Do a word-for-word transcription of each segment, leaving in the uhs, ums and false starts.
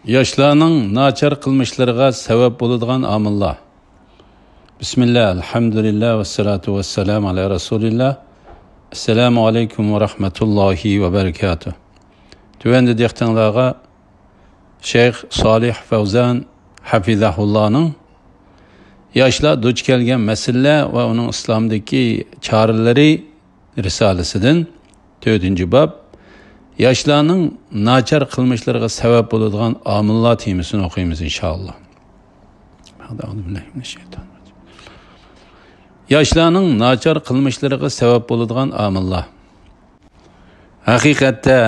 ياشلارنىڭ ناچار قىلمىشلىرىغا سەۋەب بولىدىغان ئامىللار. بىسمىللا، ئەلھەمدۇلىللا، ۋەسسالاتۇ ۋەسسالامۇ ئالا رەسۇلىللا. ئەسسالامۇ ئەلەيكۇم ۋە رەھمەتۇللاھى ۋە بەرىكاتۇھ. تۆۋەندە دىققىتىڭلارغا شەيخ سالىھ فەۋزان ھەفىزەھۇللانىڭ ياشلار دۇچ كەلگەن مەسىلىلەر ۋە ئۇنىڭ ئىسلامدىكى چارىلىرى رىسالىسىدىن تۆتىنچى باب، ياشلارنىڭ ناچار قىلمىشلىرىغا سەۋەب بولىدىغان ئامىللار تېمىسىنى ئوقۇيمىز، ئىنشائاللا. ياشلارنىڭ ناچار قىلمىشلىرىغا سەۋەب بولىدىغان ئامىللار. ھەقىقەتتە،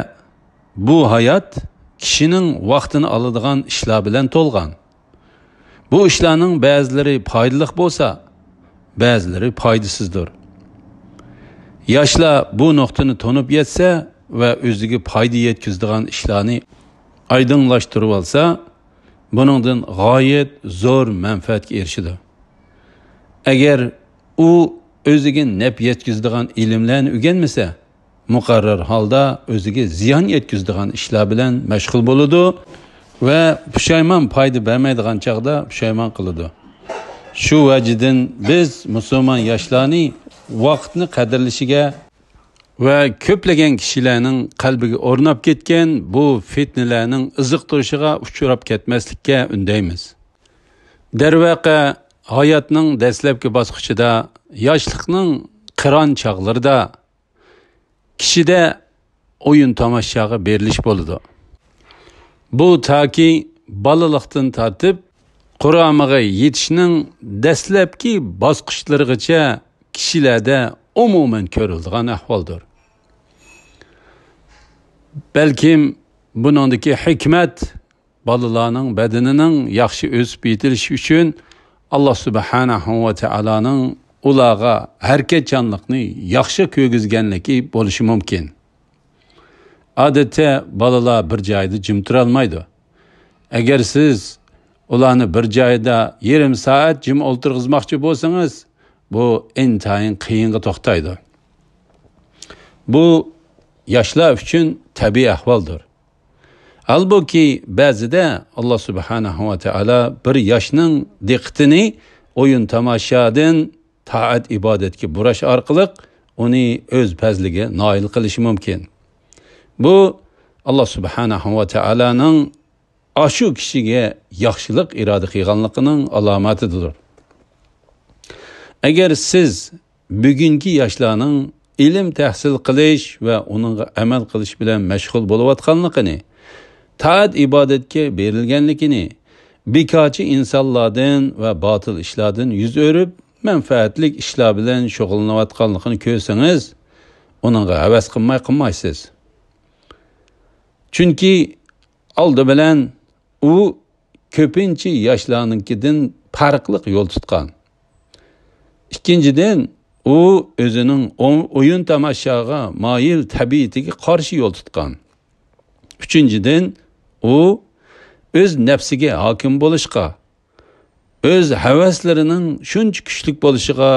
بۇ ھايات كىشىنىڭ ۋاقتىنى ئالىدىغان ئىشلار بىلەن تولغان. بۇ ئىشلارنىڭ بەزىلىرى پايدىلىق بولسا، بەزىلىرى پايدىسىزدۇر. ياشلار بۇ نۇقتىنى تونۇپ يەتسە ۋە ئۆزىگە پايدا يەتكۈزىدىغان ئىشلارنى ئايدىڭلاشتۇرۇۋالسا، بۇنىڭدىن غايەت زور مەنپەئەتكە ئېرىشىدۇ. ئەگەر ئۇ ئۆزىگە نەپ يەتكۈزىدىغان ئىلىملەرنى ئۆگەنمىسە، مۇقەررەر ھالدا ئۆزىگە زىيان يەتكۈزىدىغان ئىشلار بىلەن مەشغۇل بولىدۇ ۋە پۇشايمان، پايدا بەرمەيدىغان چاغدا پۇشايمان قىلىدۇ. شۇ ۋەجىدىن بىز مۇسۇلمان ياشلارنى ۋاقىتنى قەدىرلىشىگە ۋە كۆپلىگەن كىشىلەرنىڭ قەلبىگە ئورناپ كەتكەن بۇ فىتنىلەرنىڭ ئىزىقتۇرۇشىغا ئۇچراپ كەتمەسلىككە ئۈندەيمىز. دەرۋەقە، ھاياتنىڭ دەسلەپكى باسقۇچىدا، ياشلىقنىڭ قىران چاغلىرىدا كىشىدە ئويۇن تاماشاغا بېرىلىش بولىدۇ. بۇ تاكى بالىلىقتىن تارتىپ قۇرامىغا يېتىشنىڭ دەسلەپكى باسقۇچلىرىغىچە كىشىلەردە ئومۇمەن كۆرۈلىدىغان ئەھۋالدۇر. بەلكىم بۇنىڭدىكى ھېكمەت بالىلارنىڭ بەدىنىنىڭ ياخشى ئۆسۈپ يېتىلىشى ئۈچۈن ئاللا سۇبھانەھۇ ۋە تائالانىڭ ئۇلارغا ھەرىكەتچانلىقنى ياخشى كىرگۈزگەنلىكى بولۇشى مۇمكىن. ئادەتتە بالىلار بىر جايدا جىم تۇرالمايدۇ. ئەگەر سىز ئۇلارنى بىر جايدا يېرىم سائەت جىم ئولتۇرغۇزماقچى بولسىڭىز، بۇ ئىنتايىن قىيىنغا توختايدۇ. بۇ ياشلار ئۈچۈن تەبىئىي ئەھۋالدۇر. ھالبۇكى، بەزىدە ئاللا سۇبھانەھۇ ۋە تائالا بىر ياشنىڭ دىققىتىنى ئويۇن تاماشادىن تائەت ئىبادەتكە بۇراش ئارقىلىق ئۇنى ئۆز پەزلىگە نائىل قىلىشى مۇمكىن. بۇ ئاللا سۇبھانەھۇ ۋە تائالانىڭ ئاشۇ كىشىگە ياخشىلىق ئىرادە قىلغانلىقىنىڭ ئالامىتىدۇر. ئەگەر سىز بۈگۈنكى ياشلارنىڭ ئىلىم تەھسىل قىلىش ۋە ئۇنىڭغا ئەمەل قىلىش بىلەن مەشغۇل بولۇۋاتقانلىقىنى، تائەت ئىبادەتكە بېرىلگەنلىكىنى، بىكارچى ئىنسانلاردىن ۋە باتىل ئىشلاردىن يۈز ئۆرۈپ، مەنپەئەتلىك ئىشلار بىلەن شۇغۇللىنىۋاتقانلىقىنى كۆرسىڭىز، ئۇنىڭغا ھەۋەس قىلماي قىلمايسىز. چۈنكى ئالدى بىلەن ئۇ كۆپىنچە ياشلارنىڭكىدىن پەرقلىق يول تۇتقان. ئىككىنچىدىن، ئۇ ئۆزىنىڭ ئو-، ئويۇن تاماشاغا مايىل تەبىئىتىگە قارشى يول تۇتقان. ئۈچىنچىدىن، ئۇ ئۆز نەپسىگە ھاكىم بولۇشقا، ئۆز ھەۋەسلىرىنىڭ شۇنچە كۈچلۈك بولۇشىغا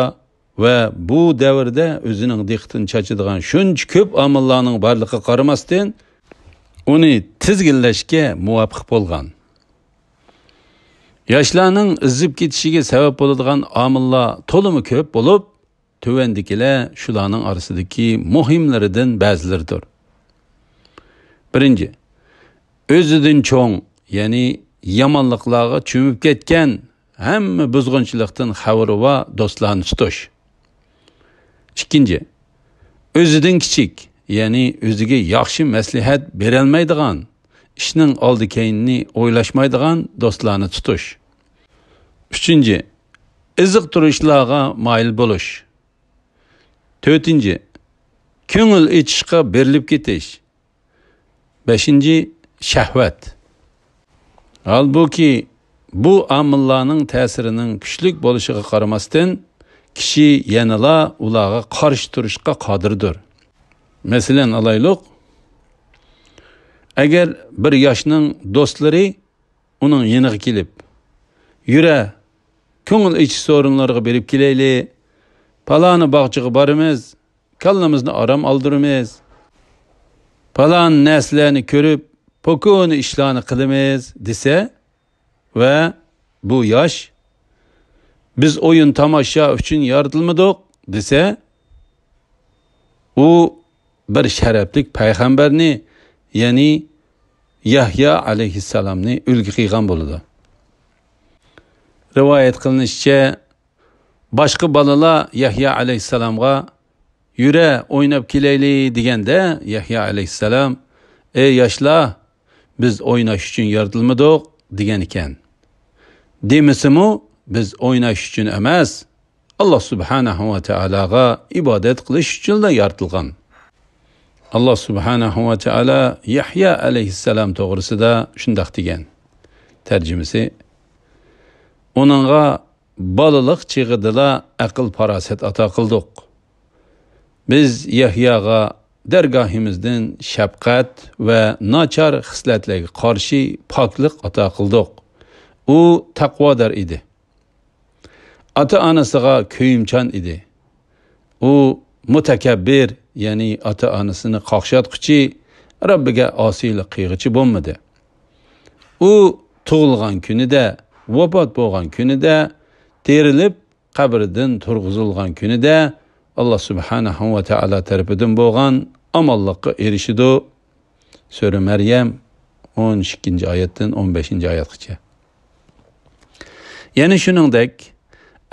ۋە بۇ دەۋردە ئۆزىنىڭ دىققىتىنى چاچىدىغان شۇنچە كۆپ ئامىللارنىڭ بارلىقىغا قارىماستىن، ئۇنى تىزگىنلەشكە مۇۋەپپەق بولغان. ياشلارنىڭ ئېزىپ كېتىشىگە سەۋەب بولىدىغان ئامىللار تولىمۇ كۆپ بولۇپ، تۆۋەندىكىلەر شۇلارنىڭ ئارىسىدىكى مۇھىملىرىدىن بەزىلىرىدۇر. بىرىنچى، ئۆزىدىن چوڭ، يەنى يامانلىقلارغا چۆمۈپ كەتكەن، ھەممە بۇزغۇنچىلىقتىن خەۋىرى بار دوستلارنى تۇتۇش. ئىككىنچى، ئۆزىدىن كىچىك، يەنى ئۆزىگە ياخشى مەسلىھەت بېرەلمەيدىغان، ئىشنىڭ ئالدى كەينىنى ئويلاشمايدىغان دوستلارنى تۇتۇش. ئۈچىنچى، ئېزىقتۇرۇشلارغا مايىل بولۇش. تۆتىنچى، كۆڭۈل ئېچىشقا بېرىلىپ كېتىش. بەشىنچى، شەھۋەت. ھالبۇكى، بۇ ئامىللارنىڭ تەسىرىنىڭ كۈچلۈك بولۇشىغا قارىماستىن، كىشى يەنىلا ئۇلارغا قارشى تۇرۇشقا قادىردۇر. مەسىلەن ئالايلۇق، ئەگەر بىر ياشنىڭ دوستلىرى ئۇنىڭ يېنىغا كېلىپ، «يۈرە، كۆڭۈل ئېچىش سورۇنلىرىغا بېرىپ كېلەيلى، پالانى باغچىغا بارىمىز، كاللىمىزنى ئارام ئالدۇرىمىز، پالان نەرسىلەرنى كۆرۈپ، پوكۇنى ئىشلارنى قىلىمىز دېسە ۋە بۇ ياش، بىز ئويۇن تاماشا ئۈچۈن يارىتىلمىدۇق دېسە، ئۇ بىر شەرەپلىك پەيغەمبەرنى، يەنى يەھيا ئەلەيھىسسالامنى ئۈلگە قىلغان بولىدۇ. رىۋايەت قىلىنىشىچە، باشقا بالىلار يەھيا ئەلەيھىسسالامغا، «يۈرە، ئويناپ كېلەيلى» دېگەندە، يەھيا ئەلەيھىسسالام، «ئەي ياشلار، بىز ئويناش ئۈچۈن يارىتىلمىدۇق» دېگەن ئىكەن. دېمىسىمۇ، بىز ئويناش ئۈچۈن ئەمەس، ئاللا سۇبھانەھۇ ۋە تائالاغا ئىبادەت قىلىش ئۈچۈنلا يارىتىلغان. ئاللا سۇبھانەھۇ ۋە تائالا يەھيا ئەلەيھىسسالام توغرىسىدا شۇنداق دېگەن. تەرجىمىسى، ئۇنىڭغا بالىلىق چېغىدىلا ئەقىل-پاراسەت ئاتا قىلدۇق. بىز يەھياغا دەرگاھىمىزدىن شەپقەت ۋە ناچار خىسلەتلەرگە قارشى پاكلىق ئاتا قىلدۇق. ئۇ تەقۋادار ئىدى. ئاتا-ئانىسىغا كۆيۈمچان ئىدى. ئۇ مۇتەكەببىر، يەنى ئاتا-ئانىسىنى قاقشاتقۇچى، رەببىگە ئاسىيلىق قىلغۇچى بولمىدى. ئۇ تۇغۇلغان كۈنىدە، ۋاپات بولغان كۈنىدە، تىرىلىپ قەبرىدىن تۇرغۇزۇلغان كۈنىدە ئاللا سۇبھانەھۇ ۋە تائالا تەرىپىدىن بولغان ئامانلىققا ئېرىشىدۇ. سۈرە مەريەم، ئون ئىككىنچى ئايەتتىن ئون بەشىنچى ئايەتكىچە. يەنە شۇنىڭدەك،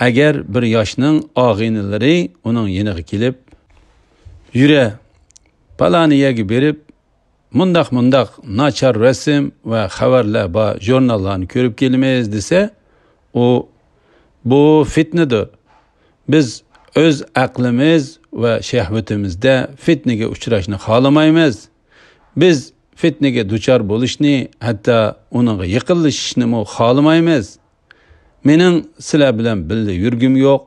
ئەگەر بىر ياشنىڭ ئاغىنىلىرى ئۇنىڭ يېنىغا كېلىپ، «يۈرە، پالانى يەرگە بېرىپ، مۇنداق-مۇنداق ناچار رەسىم ۋە خەۋەرلەر بار ژۇرناللارنى كۆرۈپ كېلىمىز» دېسە، ئۇ، «بۇ فىتنىدۇر. بىز ئۆز ئەقلىمىز ۋە شەھۋىتىمىزدە فىتنىگە ئۇچراشنى خالىمايمىز. بىز فىتنىگە دۇچار بولۇشنى، ھەتتا ئۇنىڭغا يېقىنلىشىشنىمۇ خالىمايمىز. مېنىڭ سىلەر بىلەن بىللە يۈرگۈم يوق.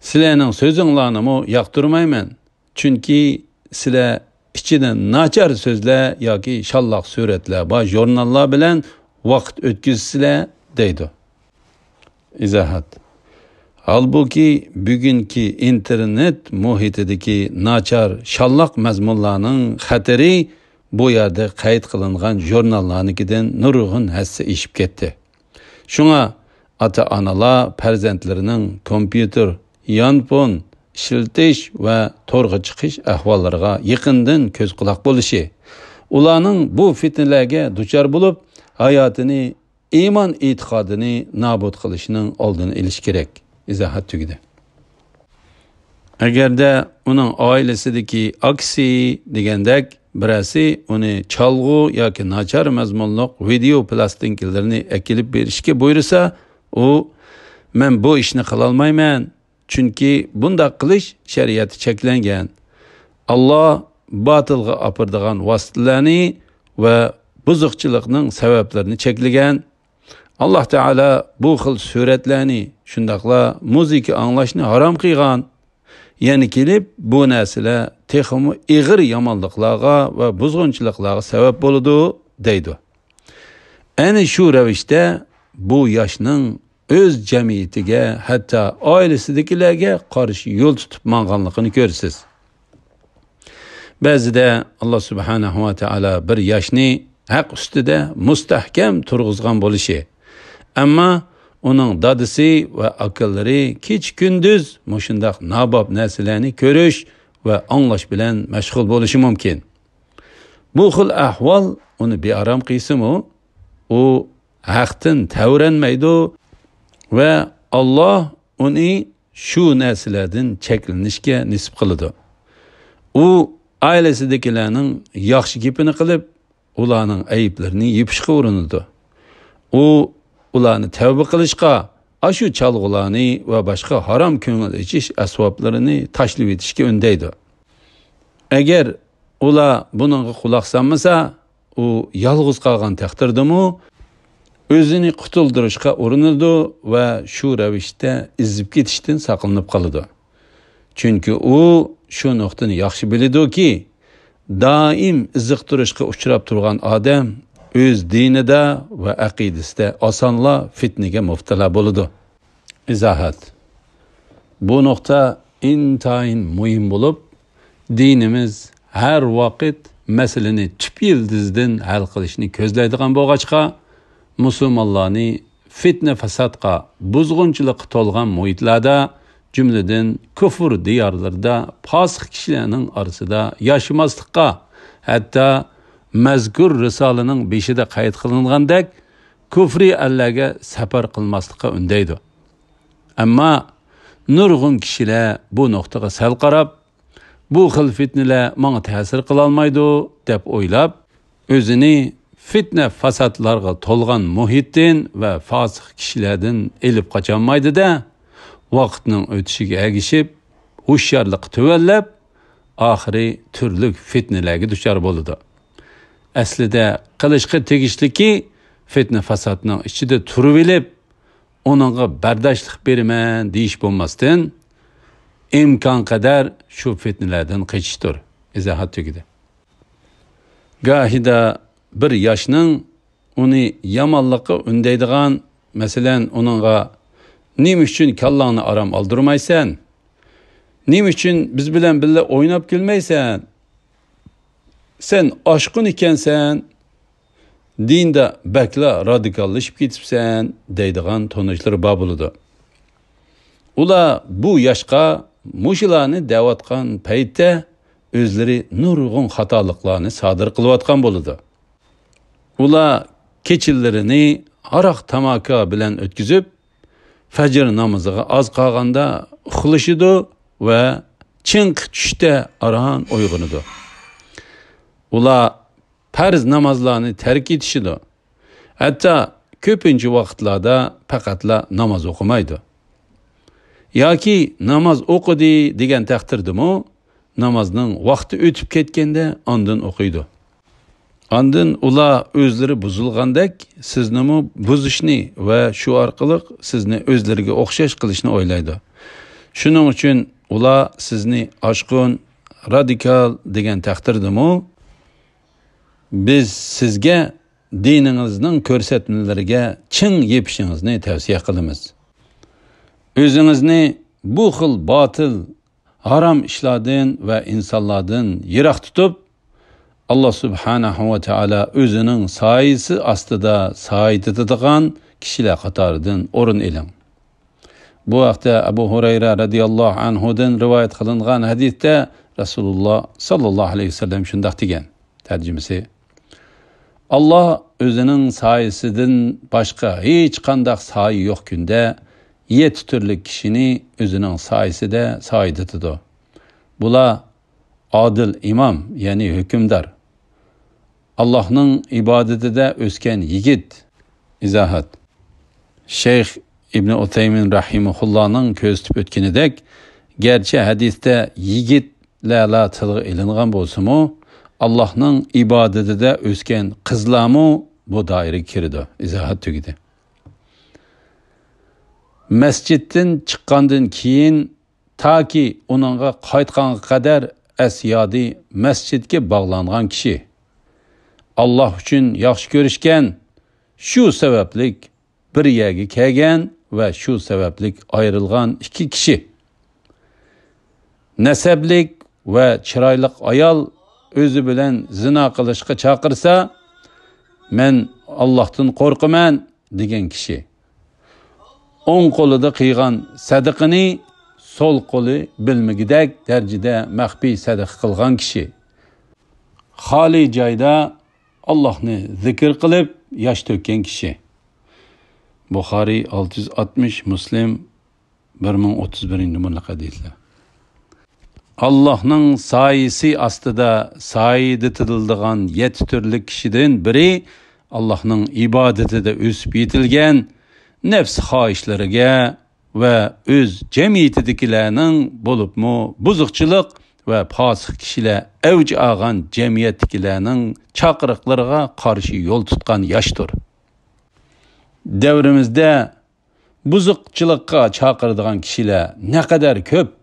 سىلەرنىڭ سۆزۈڭلارنىمۇ ياقتۇرمايمەن. چۈنكى سىلەر ئىچىدە ناچار سۆزلەر ياكى شاللاق سۈرەتلەر بار ژۇرناللار بىلەن ۋاقىت ئۆتكۈزىسىلەر» دەيدۇ. ئىزاھات. ھالبۇكى، بۈگۈنكى ئىنتېرنېت مۇھىتىدىكى ناچار، شاللاق مەزمۇنلارنىڭ خەتىرى بۇ يەردە قەيت قىلىنغان ژۇرناللارنىڭكىدىن نۇرغۇن ھەسسە ئېشىپ كەتتى. شۇڭا ئاتا-ئانىلار پەرزەنتلىرىنىڭ كومپيۇتېر، يانفون ئىشلىتىش ۋە تورغا چىقىش ئەھۋاللىرىغا يېقىندىن كۆز-قۇلاق بولۇشى، ئۇلارنىڭ بۇ فىتنىلەرگە دۇچار بولۇپ، ھاياتىنى، ئىمان ئېتىقادىنى نابۇت قىلىشىنىڭ ئالدىنى ئېلىش كېرەك. ئىزاھات تۈگىدى. ئەگەردە ئۇنىڭ ئائىلىسىدىكى ئاكىسى دېگەندەك بىرەرسى ئۇنى چالغۇ ياكى ناچار مەزمۇنلۇق ۋىدېئو پىلاستىنكىلىرىنى ئەكېلىپ بېرىشكە بۇيرۇسا، ئۇ، «مەن بۇ ئىشنى قىلالمايمەن، چۈنكى بۇنداق قىلىش شەرىئەتتە چەكلەنگەن. ئاللا باتىلغا ئاپىرىدىغان ۋاسىتىلەرنى ۋە بۇزۇقچىلىقنىڭ سەۋەبلىرىنى چەكلىگەن. ئاللا تائالا بۇ خىل سۈرەتلەرنى، شۇنداقلا مۇزىكا ئاڭلاشنى ھارام قىلغان. يەنە كېلىپ بۇ نەرسىلەر تېخىمۇ ئېغىر يامانلىقلارغا ۋە بۇزغۇنچىلىقلارغا سەۋەب بولىدۇ» دەيدۇ. ئەنە شۇ رەۋىشتە بۇ ياشنىڭ ئۆز جەمئىيىتىگە، ھەتتا ئائىلىسىدىكىلەرگە قارشى يول تۇتۇپ ماڭغانلىقىنى كۆرىسىز. بەزىدە ئاللا سۇبھانەھۇ ۋە تائالا بىر ياشنى ھەق ئۈستىدە مۇستەھكەم تۇرغۇزغان بولۇشى، ئەمما ئۇنىڭ دادىسى ۋە ئاكىلىرى كېچە-كۈندۈز مۇشۇنداق ناباب نەرسىلەرنى كۆرۈش ۋە ئاڭلاش بىلەن مەشغۇل بولۇشى مۇمكىن. بۇ خىل ئەھۋال ئۇنى بىئارام قىلسىمۇ، ئۇ ھەقتىن تەۋرەنمەيدۇ ۋە ئاللا ئۇنى شۇ نەرسىلەردىن چەكلىنىشكە نېسىپ قىلىدۇ. ئۇ ئائىلىسىدىكىلەرنىڭ ياخشى گېپىنى قىلىپ، ئۇلارنىڭ ئەيىبلىرىنى يېپىشقا ئۇرۇنىدۇ. ئۇ ئۇلارنى تەۋبە قىلىشقا، ئاشۇ چالغۇلارنى ۋە باشقا ھارام كۆڭۈل ئېچىش ئەسۋابلىرىنى تاشلىۋېتىشكە ئۈندەيدۇ. ئەگەر ئۇلار بۇنىڭغا قۇلاق سالمىسا، ئۇ يالغۇز قالغان تەقدىردىمۇ ئۆزىنى قۇتۇلدۇرۇشقا ئۇرۇنىدۇ ۋە شۇ رەۋىشتە ئېزىپ كېتىشتىن ساقلىنىپ قالىدۇ. چۈنكى ئۇ شۇ نۇقتىنى ياخشى بىلىدۇكى، دائىم ئېزىقتۇرۇشقا ئۇچراپ تۇرغان ئادەم ئۆز دىنىدا ۋە ئەقىدىسىدە ئاسانلا فىتنىگە مۇپتىلا بولىدۇ. ئىزاھات. بۇ نۇقتا ئىنتايىن مۇھىم بولۇپ، دىنىمىز ھەر ۋاقىت مەسىلىنى تۈپ يىلتىزىدىن ھەل قىلىشنى كۆزلەيدىغان بولغاچقا، مۇسۇلمانلارنى فىتنە-پاساتقا، بۇزغۇنچىلىققا تولغان مۇھىتلاردا، جۈملىدىن كۇفر دىيارلىرىدا پاسىق كىشىلەرنىڭ ئارىسىدا ياشىماسلىققا، ھەتتا مەزكۇر رىسالىنىڭ بېشىدا قەيت قىلىنغاندەك، كۇفرىي ئەللەرگە سەپەر قىلماسلىققا ئۈندەيدۇ. ئەمما نۇرغۇن كىشىلەر بۇ نۇقتىغا سەل قاراپ، بۇ خىل فىتنىلەر ماڭا تەسىر قىلالمايدۇ، دەپ ئويلاپ، ئۆزىنى فىتنە-پاساتلارغا تولغان مۇھىتتىن ۋە پاسىق كىشىلەردىن ئېلىپ قاچالمايدۇ-دە، ۋاقىتنىڭ ئۆتۈشىگە ئەگىشىپ، ھوشيارلىقى تۆۋەنلەپ، ئاخىرى تۈرلۈك فىتنىلەرگە دۇچار بولىدۇ. ئەسلىدە قىلىشقا تېگىشلىكى فىتنە-پاساتنىڭ ئىچىدە تۇرۇۋېلىپ، ئۇنىڭغا بەرداشلىق بېرىمەن دېيىش بولماستىن، ئىمكانقەدەر شۇ فىتنىلەردىن قېچىشتۇر. ئىزاھات تۈگىدى. گاھىدا بىر ياشنىڭ ئۇنى يامانلىققا ئۈندەيدىغان، مەسىلەن، ئۇنىڭغا «نېمە ئۈچۈن كاللاڭنى ئارام ئالدۇرمايسەن؟ نېمە ئۈچۈن بىز بىلەن بىللە ئويناپ كۈلمەيسەن؟ سەن ئاشقۇن ئىكەنسەن، دىندا بەكلا رادىكاللىشىپ كېتىپسەن» دەيدىغان تونۇشلىرى بار بولىدۇ. ئۇلار بۇ ياشقا مۇشۇلارنى دەۋاتقان پەيتتە ئۆزلىرى نۇرغۇن خاتالىقلارنى سادىر قىلىۋاتقان بولىدۇ. ئۇلار كېچىلىرىنى ھاراق-تاماكا بىلەن ئۆتكۈزۈپ، فەجر نامىزىغا ئاز قالغاندا ئۇخلىشىدۇ ۋە چىڭقى چۈشتە ئاران ئويغىنىدۇ. ئۇلار پەرز نامازلارنى تەرك ئېتىشىدۇ. ھەتتا كۆپىنچە ۋاقىتلاردا پەقەتلا ناماز ئوقۇمايدۇ. ياكى ناماز ئوقۇدى دېگەن تەقدىردىمۇ، نامازنىڭ ۋاقتى ئۆتۈپ كەتكەندە ئاندىن ئوقۇيدۇ. ئاندىن ئۇلار ئۆزلىرى بۇزۇلغاندەك سىزنىمۇ بۇزۇشنى ۋە شۇ ئارقىلىق سىزنى ئۆزلىرىگە ئوخشاش قىلىشنى ئويلايدۇ. شۇنىڭ ئۈچۈن ئۇلار سىزنى ئاشقۇن، رادىكال دېگەن تەقدىردىمۇ، بىز سىزگە دىنىڭىزنىڭ كۆرسەتمىلىرىگە چىڭ يېپىشىڭىزنى تەۋسىيە قىلىمىز. ئۆزىڭىزنى بۇ خىل باتىل، ھارام ئىشلاردىن ۋە ئىنسانلاردىن يىراق تۇتۇپ، ئاللا سۇبھانەھۇ ۋە تائالا ئۆزىنىڭ سايىسى ئاستىدا سايىتىدىغان كىشىلەر قاتارىدىن ئورۇن ئېلىڭ. بۇ ھەقتە ئەبۇ ھۇرەيرە رەزىياللاھۇ ئەنھۇدىن رىۋايەت قىلىنغان ھەدىستە رەسۇلۇللا ساللاللاھۇ ئەلەيھى ۋەسەللەم شۇنداق دېگەن. تەرجىمىسى: ئاللا ئۆزىنىڭ سايىسىدىن باشقا ھېچقانداق سايە يوق كۈندە يەتتە تۈرلۈك كىشىنى ئۆزىنىڭ سايىسىدە سايىدىتىدۇ. بۇلار ئادىل ئىمام، يەنى ھۆكۈمدار، ئاللاھنىڭ ئىبادىتىدە ئۆسكەن يىگىت. ئىزاھات. شەيخ ئىبنى ئۇسەيمىن رەھىمەھۇللانىڭ كۆرسىتىپ ئۆتكىنىدەك، گەرچە ھەدىستە يىگىتلەرلا تىلغا ئېلىنغان بولسىمۇ، ئاللاھنىڭ ئىبادىتىدە ئۆسكەن قىزلارمۇ بۇ دائىرىگە كىرىدۇ. ئىزاھات تۈگىدى. مەسچىتتىن چىققاندىن كېيىن تاكى ئۇنىڭغا قايتقانغا قەدەر ئەس-يادى مەسچىتكە باغلانغان كىشى. ئاللاھ ئۈچۈن ياخشى كۆرۈشكەن، شۇ سەۋەبلىك بىر يەرگە كەلگەن ۋە شۇ سەۋەبلىك ئايرىلغان ئىككى كىشى. نەسەبلىك ۋە چىرايلىق ئايال ئۆزى بىلەن زىنا قىلىشقا چاقىرسا، مەن ئاللاھتىن قورقىمەن، دېگەن كىشى. ئوڭ قولىدا قىلغان سەدىقىنى سول قولى بىلمىگۈدەك دەرىجىدە مەخپىي سەدىقە قىلغان كىشى. خالىي جايدا ئاللاھنى زىكىر قىلىپ ياش تۆككەن كىشى. بۇخارىي ئالتە يۈز ئاتمىش، مۇسلىم بىر مىڭ ئوتتۇز بىرىنچى نومۇرلۇق ھەدىسلەر. ئاللاھنىڭ سايىسى ئاستىدا سايىدىتىلىدىغان يەتتە تۈرلۈك كىشىدىن بىرى ئاللاھنىڭ ئىبادىتىدە ئۆسۈپ يېتىلگەن، نەپس خاھىشلىرىگە ۋە ئۆز جەمئىيىتىدىكىلەرنىڭ، بولۇپمۇ بۇزۇقچىلىق ۋە پاسىق كىشىلەر ئەۋج ئالغان جەمئىيەتتىكىلەرنىڭ چاقىرىقلىرىغا قارشى يول تۇتقان ياشتۇر. دەۋرىمىزدە بۇزۇقچىلىققا چاقىرىدىغان كىشىلەر نەقەدەر كۆپ!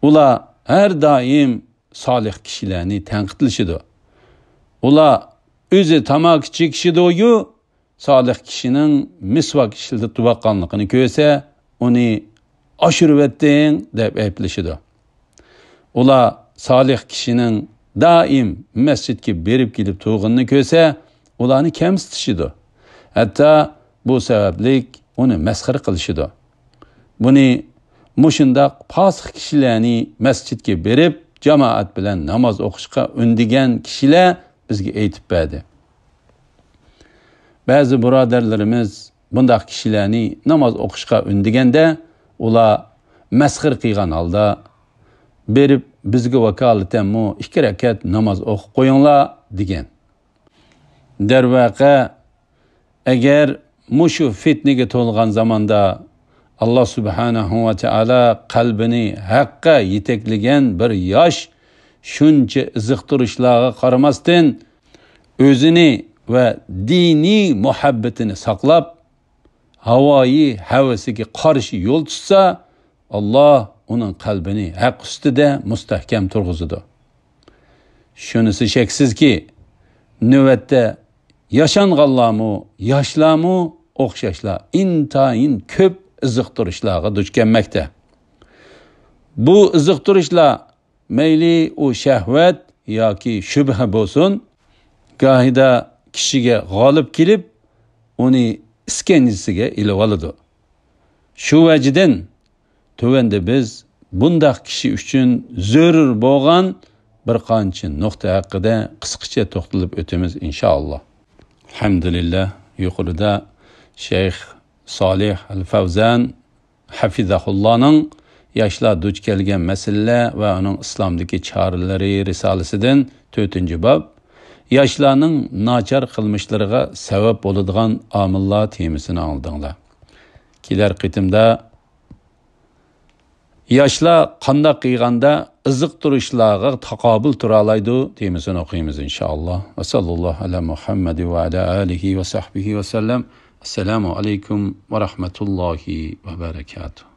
ئۇلار ھەر دائىم سالىھ كىشىلەرنى تەنقىدلىشىدۇ. ئۇلار ئۆزى تاماكا چېكىشىدۇ-يۇ، سالىھ كىشىنىڭ مىسۋاك ئىشلىتىۋاتقانلىقىنى كۆرسە، ئۇنى «ئاشۇرۇۋەتتىڭ» دەپ ئەيىبلىشىدۇ. ئۇلار سالىھ كىشىنىڭ دائىم مەسچىتكە بېرىپ كېلىپ تۇرغىنىنى كۆرسە، ئۇلارنى كەمسىتىشىدۇ. ھەتتا بۇ سەۋەبلىك ئۇنى مەسخىرە قىلىشىدۇ. بۇنى مۇشۇنداق پاسىق كىشىلەرنى مەسچىتكە بېرىپ، جامائەت بىلەن ناماز ئوقۇشقا ئۈندىگەن كىشىلەر بىزگە ئېيتىپ بەردى. بەزى بۇرادەرلىرىمىز بۇنداق كىشىلەرنى ناماز ئوقۇشقا ئۈندىگەندە، ئۇلار مەسخىرە قىلغان ھالدا، «بېرىپ بىزگە ۋاكالىتەنمۇ ئىككى رەكەت ناماز ئوقۇپ قويۇڭلار» دېگەن. دەرۋەقە، ئەگەر مۇشۇ فىتنىگە تولغان زاماندا ئاللا سۇبھانەھۇ ۋە تائالا قەلبىنى ھەققە يېتەكلىگەن بىر ياش شۇنچە ئىزىقتۇرۇشلارغا قارىماستىن، ئۆزىنى ۋە دىنىي مۇھەببىتىنى ساقلاپ، ھاۋايى ھەۋىسىگە قارشى يول تۇتسا، ئاللا ئۇنىڭ قەلبىنى ھەق ئۈستىدە مۇستەھكەم تۇرغۇزىدۇ. شۇنىسى شەكسىزكى، نۆۋەتتە ياشانغانلارمۇ، ياشلارمۇ ئوخشاشلا ئىنتايىن كۆپ ئىزىقتۇرۇشلارغا دۇچ كەلمەكتە. بۇ ئىزىقتۇرۇشلار، مەيلى ئۇ شەھۋەت ياكى شۈبھە بولسۇن، گاھىدا كىشىگە غالىب كېلىپ، ئۇنى ئىسكەنجىسىگە ئېلىۋالىدۇ. شۇ ۋەجىدىن، تۆۋەندە بىز بۇنداق كىشى ئۈچۈن زۆرۈر بولغان بىر قانچە نۇقتا ھەققىدە قىسقىچە توختىلىپ ئۆتىمىز، ئىنشائاللا. ئەلھەمدۇلىللا، يۇقىرىدا شەيخ سالىھ ئەل فەۋزان ھەفىزەھۇللانىڭ ياشلار دۇچ كەلگەن مەسىلىلەر ۋە ئۇنىڭ ئىسلامدىكى چارىلىرى رىسالىسىدىن تۆتىنچى باب، ياشلارنىڭ ناچار قىلمىشلىرىغا سەۋەب بولىدىغان ئامىللار تېمىسىنى ئاڭلىدىڭلار. كېلەر قېتىمدا ياشلار قانداق قىلغاندا ئىزىقتۇرۇشلارغا تاقابىل تۇرالايدۇ تېمىسىنى ئوقۇيمىز، ئىنشائاللا. ۋە ساللاللاھۇ ئەلا مۇھەممەد ۋە ئەلا ئالىھى ۋە سەھبىھى ۋە سەللەم. ئەسسالامۇ ئەلەيكۇم ۋە رەھمەتۇللاھى ۋە بەرەكاتۇھ.